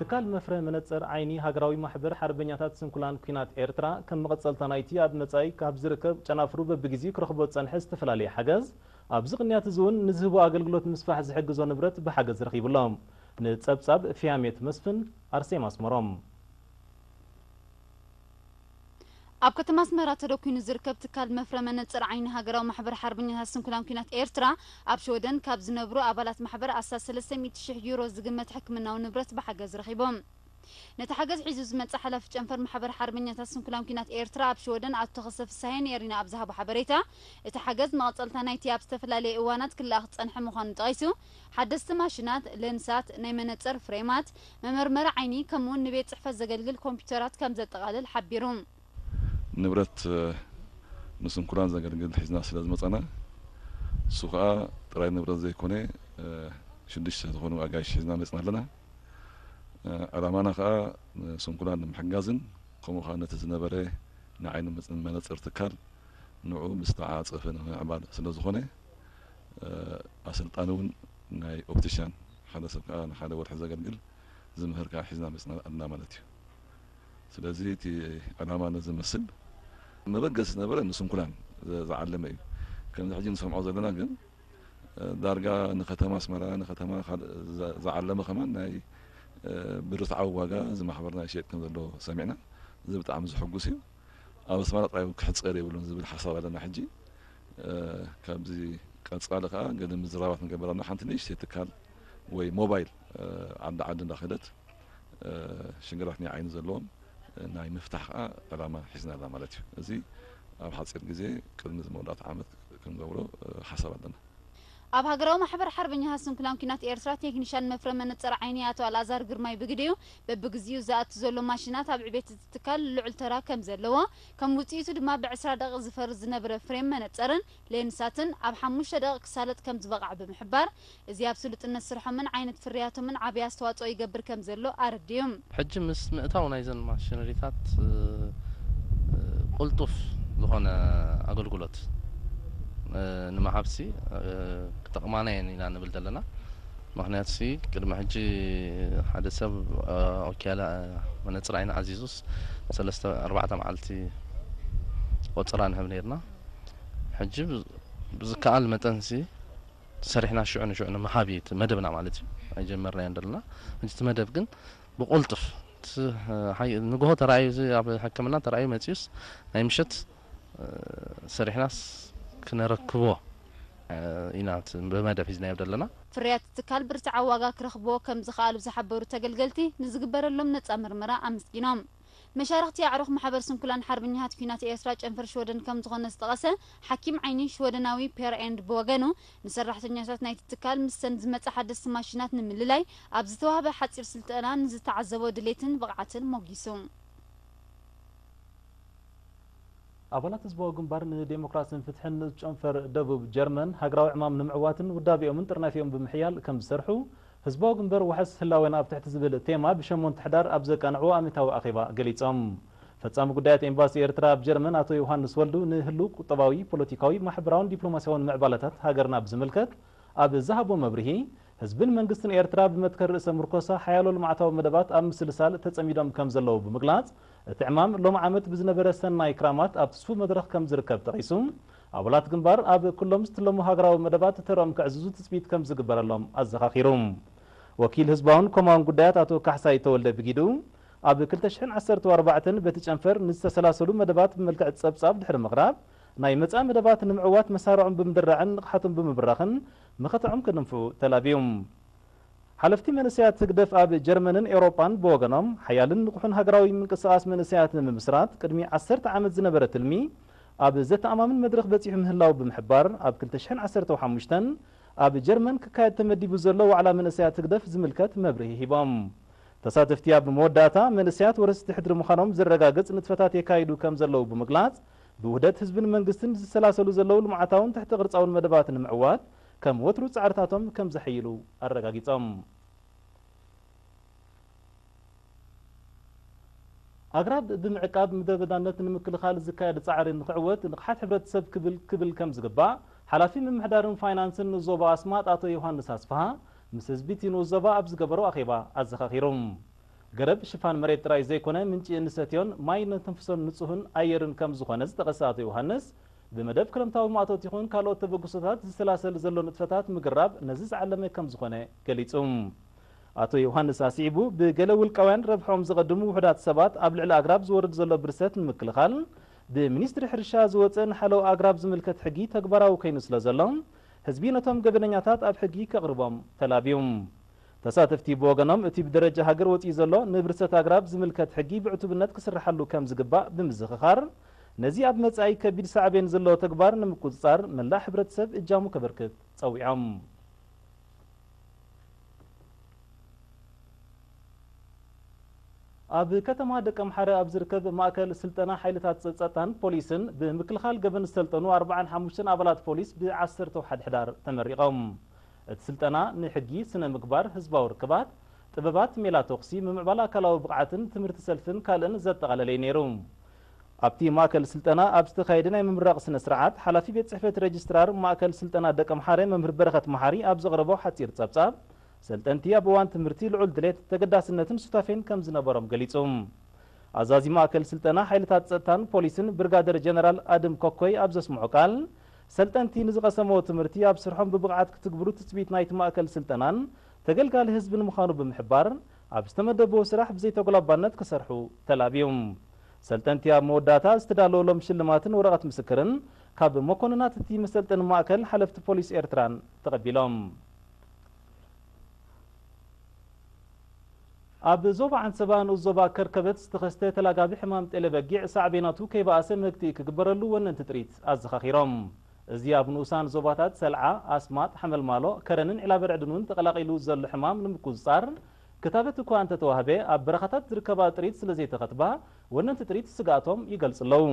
ትካል መፍረ መነጽር ዓይኒ ሃገራዊ ማሕበር ሓርበኛታት ስንኩላን ኲናት ኤርትራ፣ ከም መቐጸልታ ናይቲ ኣብ መጻኢ ካብ ዝርከብ ጨናፍሩ በብግዜኡ ክረኽቦ ዝጸንሐ ዝተፈላለየ ሓገዝ፣ ኣብዚ ቅንያት እዚ እውን ንዝህቦ ኣገልግሎት ምስፋሕ ዝሕግዞ ንብረት ብሓገዝ ረኺቡ ኣሎ። ንጸብጻብ ፊያሜት መስፍን፣ ኣርሴማ ኣስመሮም። ኣብ ከተማ ኣስመራ ተደኲኑ ዝርከብ ትካል መፍረ መነጽር ዓይኒ ሃገራዊ ማሕበር ሓርበኛታት ስንኩላን ኲናት ኤርትራ፣ ኣብ ሽወደን ካብ ዝነብሩ ኣባላት ማሕበር ኣስታት ሰለስተ ሚእቲ ሽሕ ዩሮ ዝግመት ሕክምናዊ ንብረት ብሓገዝ ረኺቦም። ነቲ ሓገዝ ሒዙ ዝመጽእ ሓላፊ ጨንፈር ማሕበር ሓርበኛታት ስንኩላን ኲናት ኤርትራ ኣብ ሽወደን ኣቶ ተኸስተ ፍስሃየ ንኤሪና ኣብ ዝሃቦ ሓበሬታ፣ እቲ ሓገዝ መቐጸልታ ናይቲ ኣብ ዝተፈላለየ እዋናት ክለኣኽ ዝጸንሐ ምዃኑ ጠቒሱ፣ ሓደስቲ ማሽናት፣ ሌንሳት፣ ናይ መነጽር ፍሬማት፣ መመርመሪ ዓይኒ፣ ከምኡውን ንቤት ጽሕፈት ዘገልግል ኮምፒውተራት ከም ዘጠቓልል ሓቢሩ። ንብረት፣ እ፣ ንስንኩላን ዘገልግል ሒዝና ስለ ዝመጻና፣ እሱ ኸኣ ጥራይ ንብረት ዘይኮነ፣ እ፣ ሽዱሽተ ዝኾኑ ኣጋይሽ ሒዝና መጽና ኣለና። እ፣ ዕላማና ኸኣ ንስንኩላን ንምሕጋዝን፣ ከምኡ ኸኣ ነቲ ዝነበረ ንዓይኒ መጽ-፣ መነጽር ትካል ንዕኡ ብዝተዓጸፈ ንምዕባል ስለ ዝኾነ፣ እ፣ ኣሰልጣኒ እውን ናይ ኦፕቲሻን፣ ሓደ ሰብ ከኣ ንሓደ ወርሒ ዘገልግል ዝምህር ከኣ ሒዝና መጽና ኣለና ማለት እዩ። ስለዚ እቲ ዕላማ ነዚ ዝመስል መበገሲ ዝነበረ ንስንኩላን ዝ-፣ ዝዓለመ እዩ። ከምዚ ሕጂ ንሰምዖ ዘለና ግን፣ እ፣ ዳርጋ ንከተማ ኣስመራ፣ ንከተማ ካልእ ዝ-፣ ዝዓለመ ከማን ናይ፣ እ፣ ብርትዓዊ ዋጋ እዚ ማሕበርና ይሸየጥ ከም ዘሎ ሰሚዕና። እዚ ብጣዕሚ ዘሐጉስ እዩ። ኣብ ኣስመራ ጥራይ ክሕጸር የብሉን ዝብል ሓሳብ ኣለና ሕጂ። እ፣ ካብዚ ቀጻሊ ከኣ ገለ ምዝራባት ንገብር ኣለና። ሓንቲ ንእሽተይ ትካል ወይ ሞባይል፣ እ፣ ዓዲ ዓዲ እንዳኸደት፣ እ፣ ሽግራት ናይ ዓይኒ ዘለዎም፣ እ፣ ናይ ምፍታሕ ከኣ ዕላማ ሒዝና ኣለና ማለት እዩ። እዚ ኣብ ሓጺር ግዜ ቅድሚ እዚ መወዳእታ ዓመት ክንገብሮ፣ እ፣ ሓሳብ ኣለና። ኣብ ሃገራዊ ማሕበር ሓርበኛታት ስንኩላን ኲናት ኤርትራ ቴክኒሻን መፍረ መነጽር ዓይኒ ኣቶ ኣልኣዛር ግርማይ ብግዲኡ፣ በብግዜኡ ዝኣቱ ዘሎ ማሽናት ኣብ ዕቤት እቲ ትካል ልዑል ተራ ከም ዘለዎ፣ ከም ውጽኢቱ ድማ ብዕስራ ደቂቕ ዝፈርስ ዝነበረ ፍሬም መነጽርን ሌንሳትን ኣብ ሓሙሽተ ደቂቕ ክሳለጥ ከም ዝበቕዐ ብምሕባር፣ እዚ ኣብ ስሉጥነት ስርሖምን ዓይነት ፍርያቶምን ዓቢ ኣስተዋጽኦ ይገብር ከም ዘሎ ኣረዲኡ። ሕጂ ምስ ምእታው ናይዘን ማሽነሪታት፣ እ፣ እ፣ ቅልጡፍ ዝኾነ ኣገልግሎት፣ እ፣ ንምሃብሲ፣ እ፣ ክጠቕማና እየን ኢና ንብል ዘለና። ምኽንያቱሲ ቅድሚ ሕጂ ሓደ ሰብ፣ እ፣ ኦኪያላ መነጽር ዓይኒ ኣዚዙስ ሰለስተ ኣርባዕተ መዓልቲ ቆጸራ ንህብ ነይርና። ሕጂ ብ-፣ ብዝከኣል መጠንሲ ሰሪሕና ሽዑ ንሽዑ ንምሃብ እዩ እቲ መደብና ማለት እዩ። ኣይጀመርናዮን ዘለና። ሕጂ እቲ መደብ ግን ብቕልጡፍ እቲ፣ ሓይ-፣ ንግሆ ተራእዩ፣ እዚ ኣብ ሕክምና ተራእዩ መጺኡስ ናይ ምሸት፣ እ፣ ሰሪሕናስ ክነረክቦ፣ እ፣ ኢና እቲ ብመደብ ሒዝናዮ ዘለና። ፍርያት ትካል ብርትዓዊ ዋጋ ክረኽብዎ ከም ዝኸኣሉ ዝሓበሩ ተገልገልቲ፣ ንዝግበረሎም ነጻ ምርመራ ኣመስጊኖም። መሻርኽቲ ኣዕሩኽ ማሕበር ስንኩላን ሓርበኛታት ኲናት ኤርትራ ጨንፈር ሽወደን ከም ዝኾነ ዝጠቐሰ ሓኪም ዓይኒ ሽወደናዊ ፔር ኤንድ ብወገኑ፣ ንሰራሕተኛታት ናይቲ ትካል ምስተን ዝመጻ ሓደስቲ ማሽናት ንምልላይ ኣብ ዝተዋህበ ሓጺር ስልጠና ንዝተዓዘቦ ድሌትን ብቕዓትን ሞጊሱ። ኣባላት ህዝባዊ ግንባር ንዴሞክራስን ፍትሕን ንኡስ ጨንፈር ደቡብ ጀርመን ሃገራዊ ዕማም ንምዕዋትን ውዳቤኦምን ጥርናፊኦም ብምሕያል ከም ዝሰርሑ ህዝባዊ ግንባር ዋሕስ ህላዌና ኣብ ትሕቲ ዝብል ቴማ ብሸሞንተ ሕዳር ኣብ ዘቃንዕዎ ዓመታዊ ኣኼባ ገሊጾም። ፈጻሚ ጉዳያት ኤምባሲ ኤርትራ ኣብ ጀርመን ኣቶ ዮሃንስ ወልዱ ንህልው ቁጠባዊ፣ ፖለቲካዊ፣ ማሕበራውን ዲፕሎማስያውን ምዕባለታት ሃገርና ብዝምልከት ኣብ ዝሃቦ መብርሂ፣ ህዝብን መንግስትን ኤርትራ ብመትከል ርእሰ ምርኮሳ ሓያሎ ልምዓታዊ መደባት ኣብ ምስልሳል ተጸሚዶም ከም ዘለዉ ብምግላጽ፣ እቲ ዕማም ሎሚ ዓመት ብዝነበረ ሰናይ ክራማት ኣብ ትስፉው መድረኽ ከም ዝርከብ ጠቒሱ፣ ኣባላት ግንባር ኣብ ኩሎም ዝትለሙ ሃገራዊ መደባት ተረኦም ከዕዝዙ ትጽቢት ከም ዝግበረሎም ኣዘኻኺሩ። ወኪል ህዝባውን ኮማውን ጉዳያት ኣቶ ካሕሳይ ተወልደ ብጊዱ፣ ኣብ ክልተ ሽሕን ዓሰርተ ኣርባዕተን በቲ ጨንፈር ንዝተሰላሰሉ መደባት ብመልክዕ ጸብጻብ ድሕሪ ምቕራብ፣ ናይ መጻኢ መደባት ንምዕዋት መሳርዖም ብምድራዕን ንቕሓቶም ብምብራኽን መኸተዖም ከደንፍዑ ተላብዩ። ሓለፍቲ መንእሰያት ህግደፍ ኣብ ጀርመንን ኤውሮጳን ብወገኖም፣ ሓያልን ንቑሕን ሃገራዊ ምንቅስቓስ መንእሰያት ንምምስራት ቅድሚ ዓሰርተ ዓመት ዝነበረ ትልሚ ኣብ ዘተኣማምን መድረኽ በጺሑ ምህላው ብምሕባር፣ ኣብ ክልተ ሽሕን ዓሰርተ ሓሙሽተን ኣብ ጀርመን ክካየድ ተመዲቡ ዘሎ ዋዕላ መንእሰያት ህግደፍ ዝምልከት መብርሂ ሂቦም። ተሳተፍቲ ኣብ መወዳእታ፣ መንእሰያት ወረስቲ ሕድሪ ምዃኖም ዘረጋግጽ ንጥፈታት የካይዱ ከም ዘለዉ ብምግላጽ፣ ብውህደት ህዝብን መንግስትን ዝሰላሰሉ ዘለዉ ልምዓታውን ትሕተ ቅርጻውን መደባት ንምዕዋት ከም ወትሩ ጻዕርታቶም ከም ዘሐይሉ ኣረጋጊጾም። ኣግራብ ብምዕቃብ ምድረ በዳነት ንምክልኻል ዝካየድ ጻዕሪ ንኽዕወት ንቕሓት ሕብረተሰብ ክብል ክብል ከም ዝግባእ ሓላፊ ምምሕዳርን ፋይናንስን ንዞባ ኣስማጥ ኣቶ ዮሃንስ ኣስፍሃ ምስ ህዝቢ እቲ ንኡስ ዞባ ኣብ ዝገበሮ ኣኼባ ኣዘኻኺሩ። ገረብ ሽፋን መሬት ጥራይ ዘይኮነ፣ ምንጪ እንሰትዮን ማይ እነተንፍሶን ንጹህን ኣየርን ከም ዝኾነ ዝጠቐሰ ኣቶ ዮሃንስ፣ ብመደብ ክረምታዊ ማእቶት ይኹን ካልኦት ተበግሶታት ዝሰላሰል ዘሎ ንጥፈታት ምግራብ ነዚ ዝዓለመ ከም ዝኾነ ገሊጹ። ኣቶ ዮሃንስ ኣስዒቡ፣ ብገለ ውልቃውያን ረብሖም ዘቐድሙ ውሑዳት ሰባት ኣብ ልዕሊ ኣግራብ ዝወርድ ዘሎ ብርሰት ንምክልኻል፣ ብሚኒስትሪ ሕርሻ ዝወጸ ንሓለዉ ኣግራብ ዝምልከት ሕጊ ተግባራዊ ኮይኑ ስለ ዘሎ፣ ህዝቢ ነቶም ገበነኛታት ኣብ ሕጊ ከቕርቦም ተላብዩ። ተሳተፍቲ ብወገኖም፣ እቲ ብደረጃ ሃገር ወጺኡ ዘሎ ንብርሰት ኣግራብ ዝምልከት ሕጊ ብዕቱብነት ክስርሓሉ ከም ዝግባእ ብምዝኽኻር፣ ነዚ ኣብ መጻኢ ከቢድ ሳዕቤን ዘለዎ ተግባር ንምቁጽጻር መላእ ሕብረተሰብ እጃሙ ከበርክት ጸዊዖም። ኣብ ከተማ ደቀምሓረ ኣብ ዝርከብ ማእከል ስልጠና ሓይልታት ጸጥታን ፖሊስን ብምክልኻል ገበን ዝሰልጠኑ ኣርባዓን ሓሙሽተን ኣባላት ፖሊስ ብ ዓሰርተ ሓደ ሕዳር ተመሪቖም። እቲ ስልጠና ንሕጊ፣ ስነ ምግባር፣ ህዝባዊ ርክባት፣ ጥበባት ሜላ ተኹሲ፣ ምምዕባል ኣካላዊ ብቕዓትን ትምህርቲ ሰልፍን ካልእን ዘጠቓለለ እዩ ነይሩ። ኣብቲ ማእከል ስልጠና ኣብ ዝተኻየደ ናይ ምምራቕ ስነ ስርዓት፣ ሓላፊ ቤት ጽሕፈት ሬጅስትራር ማእከል ስልጠና ደቀምሓረ መምህር በረኸት መሓሪ ኣብ ዘቕረቦ ሓጺር ጸብጻብ፣ ሰልጠንቲ ኣብ እዋን ትምህርቲ ልዑል ድሌት፣ ተገዳስነትን ሱታፌን ከም ዝነበሮም ገሊጹ። ኣዛዚ ማእከል ስልጠና ሓይልታት ጸጥታን ፖሊስን ብርጋደር ጀነራል ኣድም ኮኮይ ኣብ ዘስምዖ ቃል፣ ሰልጠንቲ ንዝቐሰምዎ ትምህርቲ ኣብ ስርሖም ብብቕዓት ክትግብሩ ትጽቢት ናይቲ ማእከል ስልጠናን ተገልጋሊ ህዝብን ምዃኑ ብምሕባር፣ ኣብ ዝተመደብዎ ስራሕ ብዘይተጎላባነት ክሰርሑ ተላብዩ። ሰልጠንቲ ኣብ መወዳእታ ዝተዳለወሎም ሽልማትን ወረቐት ምስክርን ካብ መኮንናት እቲ መሰልጠኒ ማእከል ሓለፍቲ ፖሊስ ኤርትራን ተቐቢሎም። ኣብ ዞባ ዓንሰባ ንኡስ ዞባ ከርከበት ዝተኸስተ ተላጋቢ ሕማም ጤለ በጊዕ ሳዕቤናቱ ከይበኣሰ መግትኢ ክግበረሉ ወነንቲ ጥሪት ኣዘኻኺሮም። እዚ ኣብ ንኡሳን ዞባታት ሰልዓ፣ ኣስማጥ፣ ሓመልማሎ፣ ከረንን ዒላበርዕድን እውን ተቐላቒሉ ዘሎ ሕማም ንምቁጽጻር ክታበት እኳ እንተተዋህበ፣ ኣብ በረኻታት ዝርከባ ጥሪት ስለ ዘይተኸትባ ወነንቲ ጥሪት ስግኣቶም ይገልጹ ኣለዉ።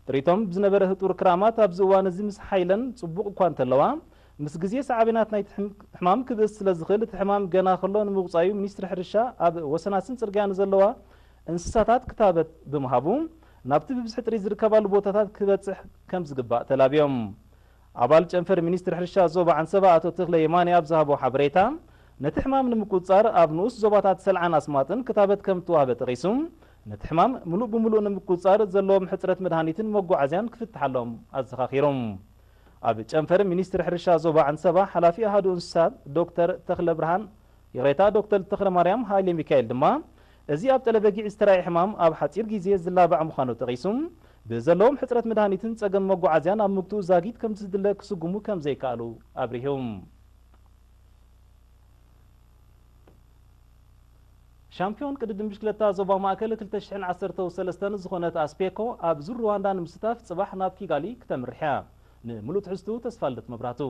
ጥሪቶም ብዝነበረ ህጡር ክራማት ኣብዚ እዋን እዚ ምስ ሓይለን ጽቡቕ እኳ እንተለዋ፣ ምስ ግዜ ሳዕቤናት ናይቲ ሕም-፣ ሕማም ክብእስ ስለ ዝኽእል፣ እቲ ሕማም ገና ከሎ ንምውጻዩ ሚኒስትሪ ሕርሻ ኣብ ወሰናስን ጽርግያ ንዘለዋ እንስሳታት ክታበት ብምሃቡ፣ ናብቲ ብብዝሒ ጥሪት ዝርከባሉ ቦታታት ክበጽሕ ከም ዝግባእ ተላብዮም። ኣባል ጨንፈር ሚኒስትሪ ሕርሻ ዞባ ዓንሰባ ኣቶ ተኽለ የማነ ኣብ ዝሃቦ ሓበሬታ፣ ነቲ ሕማም ንምቁጽጻር ኣብ ንኡስ ዞባታት ሰልዓን ኣስማጥን ክታበት ከም እተዋህበ ጠቒሱ፣ ነቲ ሕማም ምሉእ ብምሉእ ንምቁጽጻር ዘለዎም ሕጽረት መድሃኒትን መጓዓዝያን ክፍትሓሎም ኣዘኻኺሩ። ኣብ ጨንፈር ሚኒስትሪ ሕርሻ ዞባ ዓንሰባ ሓላፊ ኣሃዱ እንስሳት ዶክተር ተኽለ ብርሃን፣ ይቕሬታ፣ ዶክተር ተኽለ ማርያም ሃይለ ሚካኤል ድማ፣ እዚ ኣብ ጤለ በጊዕ ዝተራእየ ሕማም ኣብ ሓጺር ግዜ ዝላባዕ ምዃኑ ጠቒሱ፣ ብዘለዎም ሕጽረት መድሃኒትን ጸገም መጓዓዝያን ኣብ ምግትኡ ዛጊት ከም ዝድለ ክስጉሙ ከም ዘይከኣሉ ኣብሪሁ። ሻምፒዮን ቅድድም ብሽክለታ ዞባ ማእከል ክልተ ሽሕን ዓሰርተ ሰለስተን ዝኾነት ኣስፔኮ ኣብ ዙር ሩዋንዳ ንምስታፍ ጽባሕ ናብ ኪጋሊ ክተምርሕ እያ። ንምሉእ ትሕዝቱ ተስፋልደት መብራህቱ።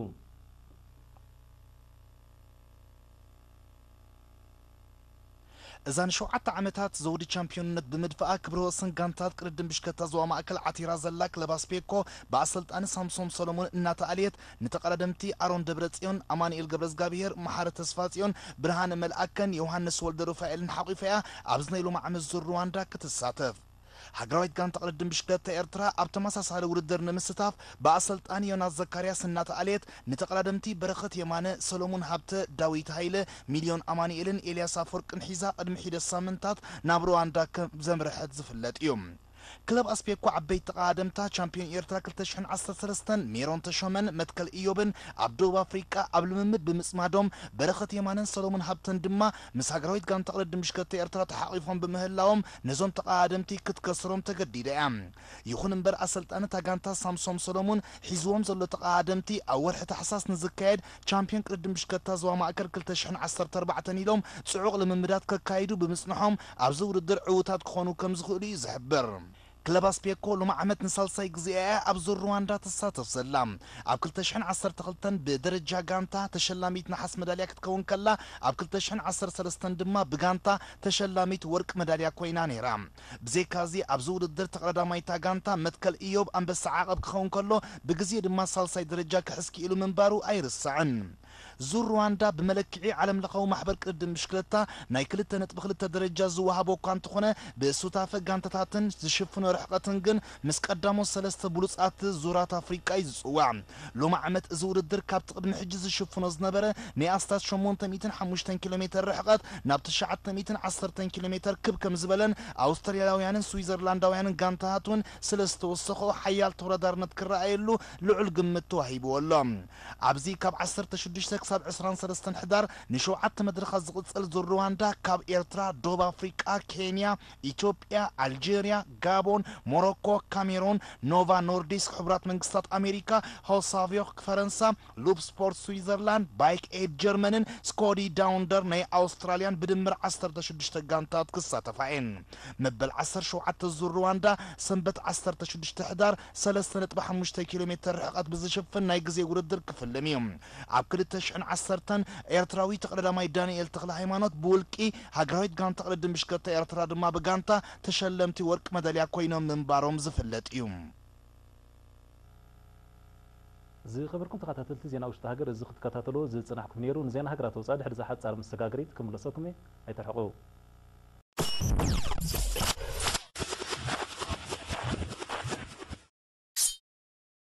እዛ ንሸውዓተ ዓመታት ዘውዲ ቻምፒዮንነት ብምድፋኣ ክብረ ወሰን ጋንታት ቅድድም ብሽክለታ ዞባ ማእከል ዓቲራ ዘላ ክለብ ኣስፔኮ ብኣሰልጣኒ ሳምሶም ሰሎሞን እናተኣልየት፣ ንተቐዳደምቲ ኣሮን ደብረጽዮን፣ ኣማኑኤል ገብረዝጋብሄር፣ መሓሪ ተስፋጽዮን፣ ብርሃነ መልኣከን ዮሃንስ ወልደ ሩፋኤልን ሓቒፋ እያ ኣብዚ ናይ ሎሚ ዓመት ዙር ሩዋንዳ ክትሳተፍ። ሃገራዊት ጋንታ ቅድድም ብሽክለታ ኤርትራ ኣብ ተመሳሳሊ ውድድር ንምስታፍ ብኣሰልጣኒ ዮናስ ዘካርያስ እናተኣለየት፣ ንተቐዳደምቲ በረኸት የማነ፣ ሰሎሙን ሃብተ፣ ዳዊት ሃይለ፣ ሚልዮን ኣማኑኤልን ኤልያስ ኣፈወርቅን ሒዛ ቅድሚ ሒደት ሳምንታት ናብ ሩዋንዳ ከም ዘምርሐት ዝፍለጥ እዩ። ክለብ ኣስፔኮ ዓበይቲ ተቐዳደምታ ቻምፒዮን ኤርትራ ክልተ ሽሕን ዓሰርተ ሰለስተን ሜሮን ተሾመን መትከል ኢዮብን ኣብ ደቡብ ኣፍሪቃ ኣብ ልምምድ ብምጽማዶም፣ በረኸት የማነን ሰሎሙን ሃብተን ድማ ምስ ሃገራዊት ጋንታ ቅድድም ብሽክለታ ኤርትራ ተሓቒፎም ብምህላዎም፣ ነዞም ተቐዳደምቲ ክትከስሮም ተገዲዳ እያ። ይኹን እምበር፣ ኣሰልጣኒ እታ ጋንታ ሳምሶም ሰሎሙን ሒዝዎም ዘሎ ተቐዳደምቲ ኣብ ወርሒ ታሕሳስ ንዝካየድ ቻምፒዮን ቅድድም ብሽክለታ ዞባ ማእከል ክልተ ሽሕን ዓሰርተ ኣርባዕተን ኢሎም ጽዑቕ ልምምዳት ከካይዱ ብምጽንሖም፣ ኣብዚ ውድድር ዕዉታት ክኾኑ ከም ዝኽእሉ እዩ ዝሕብር። ክለብ ኣስፔኮ ሎሚ ዓመት ንሳልሳይ ግዜ እያ ኣብ ዙር ሩዋንዳ ትሳተፍ ዘላ። ኣብ ክልተ ሽሕን ዓሰርተ ክልተን ብደረጃ ጋንታ ተሸላሚት ነሓስ መዳልያ ክትከውን ከላ፣ ኣብ ክልተ ሽሕን ዓሰርተ ሰለስተን ድማ ብጋንታ ተሸላሚት ወርቂ መዳልያ ኮይና ነይራ። ብዘይካዚ ኣብዚ ውድድር ተቐዳዳማይታ ጋንታ መትከል ኢዮብ ኣንበሳ ዓቐብ ክኸውን ከሎ፣ ብግዜ ድማ ሳልሳይ ደረጃ ክሕዝ ክኢሉ ምንባሩ ኣይርሳዕን። ዙር ሩዋንዳ ብመለክዒ ዓለም ለኻዊ ማሕበር ቅድድም ብሽክለታ ናይ ክልተ ነጥቢ ክልተ ደረጃ ዝወሃቦ እኳ እንተኾነ፣ ብሱታፈ ጋንታታትን ዝሽፍኖ ርሕቐትን ግን ምስ ቀዳሞት ሰለስተ ብሉጻት ዙራት ኣፍሪቃ እዩ ዝጽዋዕ። ሎሚ ዓመት እዚ ውድድር ካብቲ ቅድሚ ሕጂ ዝሽፍኖ ዝነበረ ናይ ኣስታት ሸሞንተ ሚእትን ሓሙሽተን ኪሎ ሜተር ርሕቐት ናብ ትሽዓተ ሚእትን ዓሰርተን ኪሎ ሜተር ክብ ከም ዝበለን ኣውስትራልያውያንን ስዊዘርላንዳውያንን ጋንታታት እውን ስለ ዝተወሰኸ ሓያል ተወዳዳርነት ክረኣየሉ ልዑል ግምት ተዋሂብዎ ኣሎ። ኣብዚ ካብ ዓሰርተ ሽዱሽተ ክሳብ ዕስራን ሰለስተን ሕዳር ንሸውዓተ መድረኻት ዝቕጽል ዙር ሩዋንዳ ካብ ኤርትራ፣ ደቡብ ኣፍሪቃ፣ ኬንያ፣ ኢትዮጵያ፣ ኣልጀርያ፣ ጋቦን፣ ሞሮኮ፣ ካሜሮን፣ ኖቫ ኖርዲስክ ሕቡራት መንግስታት ኣሜሪካ፣ ሆሳቪዮክ ፈረንሳ፣ ሉፕ ስፖርት ስዊዘርላንድ፣ ባይክ ኤድ ጀርመንን ስኮዲ ዳውንደር ናይ ኣውስትራልያን ብድምር ዓሰርተ ሽዱሽተ ጋንታት ክሳተፋ እየን። መበል ዓሰርተ ሸውዓተ ዙር ሩዋንዳ ሰንበት ዓሰርተ ሽዱሽተ ሕዳር ሰለስተ ነጥቢ ሓሙሽተ ኪሎ ሜተር ርሕቐት ብዝሽፍን ናይ ግዜ ውድድር ክፍልም እዩ። ኣብ ክልተ ሽሕን ዓሰርተን ኤርትራዊ ተቐዳዳማይ ዳንኤል ተኽለ ሃይማኖት ብውልቂ፣ ሃገራዊት ጋንታ ቅድድም ብሽክለታ ኤርትራ ድማ ብጋንታ ተሸለምቲ ወርቂ መዳልያ ኮይኖም ምንባሮም ዝፍለጥ እዩ። ዝኸበርኩም ተኸታተልቲ ዜና ውሽጢ ሃገር፣ እዚ ክትከታተልዎ ዝጸናሕኩም ነይሩ። ንዜና ሃገራት ወጻኢ ድሕሪ እዛ ሓጻር መሰጋገሪት ክምለሰኩም እየ። ኣይትርሕቑ።